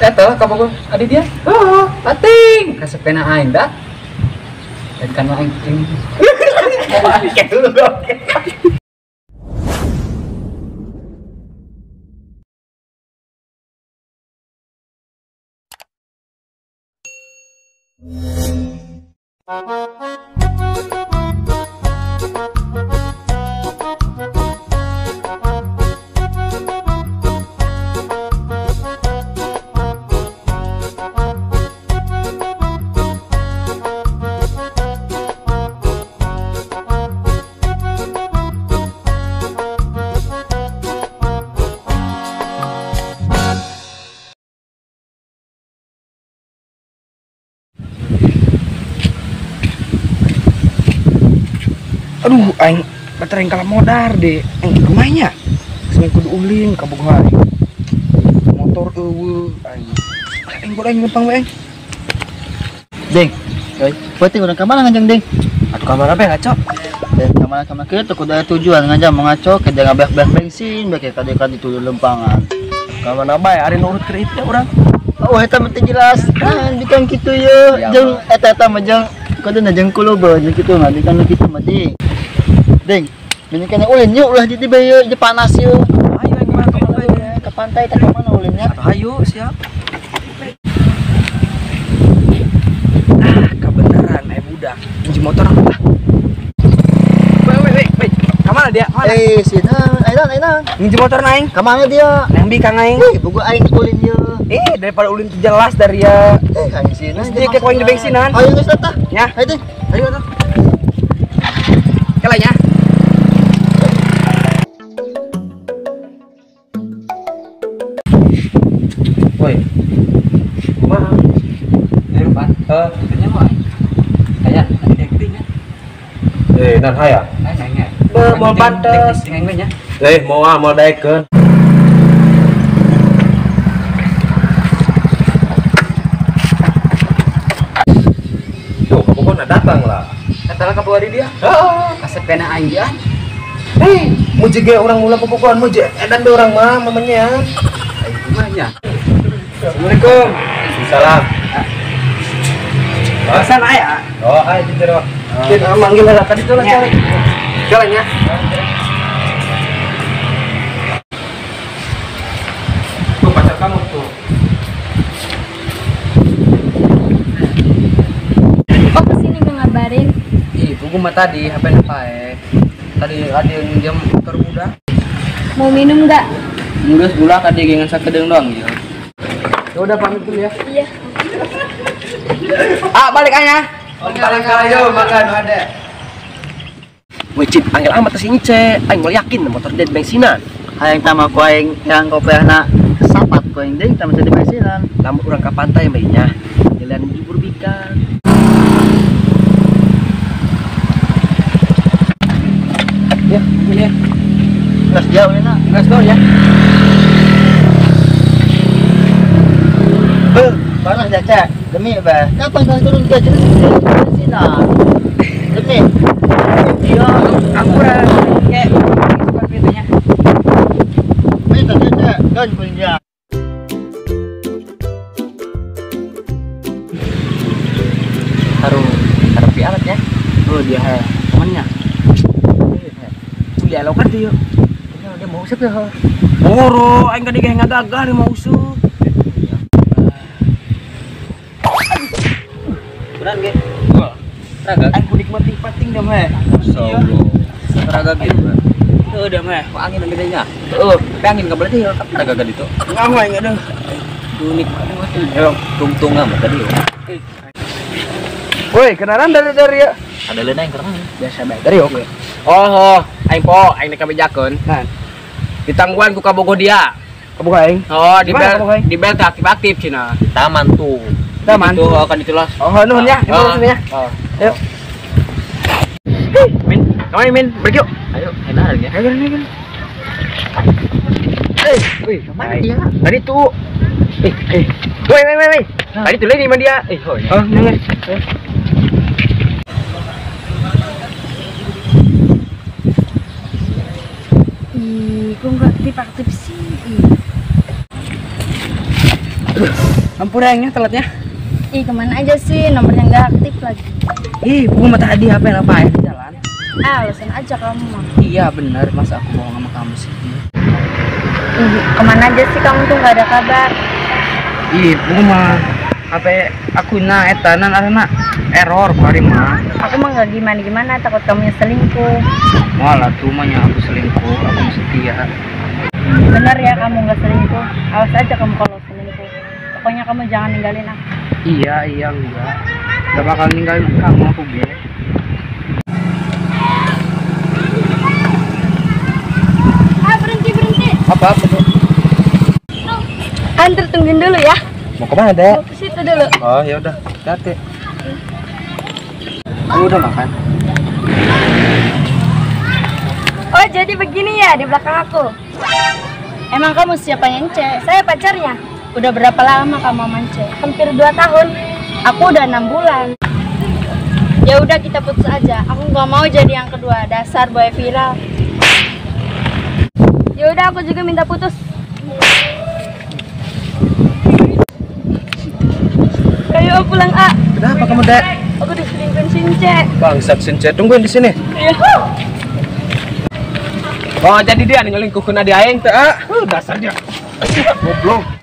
Eta kabogoh adi dia. Oh, pating kasepena aing dah. Dan kan aing ting. Kayak dulu dong. Aduh, aing batereng kalah modar deh. Aing rumahnya. Sing kudu ulin ka bogoh aing. Motor eueuh aing. Aing kudu aing lempang we aing. Deng. Oi, penting urang ka mana nganjang, Deng? Atuh ka mana bae ngaco? Deng, ka mana kieu teu kudu aya tujuan nganjang mau ngaco ke jangan beak-beak bensin bae kade-kade itu lempangan. Ka mana bae ari nurut keur itu urang. Oh, eta mah teu jelas. Nah, dikan kitu ye. Jeung eta-eta mah jeung kuduna jeung kuloba jeung kitu mah dikan kitu mah ding. Deng, ini kena ulin yuk ulah di tiba yuk, di panas yuk. Ayo aing mah ke pantai tak kemana ulinnya? Ayo siap. Ah, kebenaran eh budak. Kunci motor aku lah. Wait, wait. Kemana dia? Kemana? Eh, sini, ayo. Kunci motor naing. Kemana dia? Nang bi kang aing. Eh, buku aing ulin yuk. Eh, daripada ulin tuh jelas dari ya. Eh, aing sini. Dia kayak koin di bensinan. Ayo geus tah. Ya. Ayo deh. Ayo tuh. Kelanya. Woi. Kumaha? Dari rumah. Katanya mah. Kayak tadi dia gede nya. Eh, nan haya. Hayang nya. Be, mau pantes. Tinggal nya. Eh, mau ah, mau daekeun. Tuh, pokoknya datang lah. Kata lah kabogoh dia. Heeh, kasepena aing dia. Eh, muji ge urang mula popokoan muji edan be urang mah mamanya. Aing kumaha nya? Assalamualaikum. Salam. Pesan aya. Oh, ayo di jero. Kita manggil lah tadi tuh lah cari. Jalannya. Tuh pacar kamu tuh. Oh, kesini nggak ngabarin? Ih, buku mah tadi HP pae. Tadi ada yang minjem motor budak. Mau minum nggak? Enggak, gula tadi gengan sakedeung doang ya. Ya udah pamit dulu ya. Iya. Ah, balik aja. Balik ayo makan ada. Wajib angel amat si Ince, aing mau yakin motor dia di bensinan. Hayang tama ku aing yang kopiahna sapat ku aing ding tama di bensinan. Lamun urang ka pantai mah nya, jalan jubur bikan. Ya, ini ya. Geus jauh na. Geus jauh ya. Panas dah cak, demi bah. Kapan kau turun ke sini? Bensinan. Demi. Iya, aku kayak suka pintunya. Ini tadi cak, kan punya. Taruh, taruh pialat ya. Oh dia temannya. Kuliah lo kan dia. Dia mau usap ya. Boro, aing tadi kayak ngagagal dia mau usap. Beran ge. Raga. Aing ku nikmati pating dah meh. Solo. Raga gitu. Heuh dah meh. Kok angin gede nya? Heuh, tapi angin enggak berarti raga gede itu. Enggak mah aing aduh. Ku nikmati. Yo, tungtung amat tadi yo. Woi, kenalan dari ya. Ada leuna yang kenalan. Biasa bae. Dari oke. Oh, aing po, aing nek kabejakeun. Nah. Ditangguan ku kabogoh dia. Kabogoh aing. Oh, di bel di bel aktif-aktif cenah. Taman tuh. Taman tuh akan ditulas. Oh, nuhun ya. Nuhun ya. Ayo. Min, kemana Min? Pergi yuk. Ayo, enak ya. Ayo, ayo, ayo. Eh, wih, kemana dia? Tadi tuh. Eh. Woi, woi, woi. Tadi tuh lagi sama dia. Eh, oh, oh, nih. Ih, kok nggak aktif-aktif sih? Ampun aingnya telatnya. Ih, kemana aja sih? Nomornya nggak aktif lagi. Ih, bunga mata tadi HP apa ya di jalan? Ah, alasan aja kamu mah. Iya bener, masa aku bohong sama kamu sih? Ih, kemana aja sih kamu tuh nggak ada kabar? Ih, bunga mah HP aku na etanan arana error kemarin mah. Aku mah nggak gimana-gimana, takut kamu selingkuh. Malah tuh mahnya aku selingkuh, aku setia. Bener ya kamu nggak selingkuh? Awas aja kamu kalau selingkuh. Pokoknya kamu jangan ninggalin aku. Iya, enggak. Gak bakal ninggalin kamu aku, Be. Ah, berhenti. Apa tuh? Antar tungguin dulu ya. Mau kemana, Dek? Mau ke situ dulu. Oh, ya udah. Hati. Kamu udah makan? Oh, jadi begini ya di belakang aku. Emang kamu siapa yang Ence? Saya pacarnya. Udah berapa lama kamu sama Ence? Hampir 2 tahun. Aku udah 6 bulan. Ya udah kita putus aja. Aku nggak mau jadi yang kedua. Dasar boy viral. Ya udah aku juga minta putus. Ayo pulang, A. Kenapa kamu, Dek? Aku diselingkuhin Since. Bangsat Since, tungguin di sini. Iya. Oh, jadi dia nyelingkuhkeun adi aing teh, A. Dasar dia. Goblok.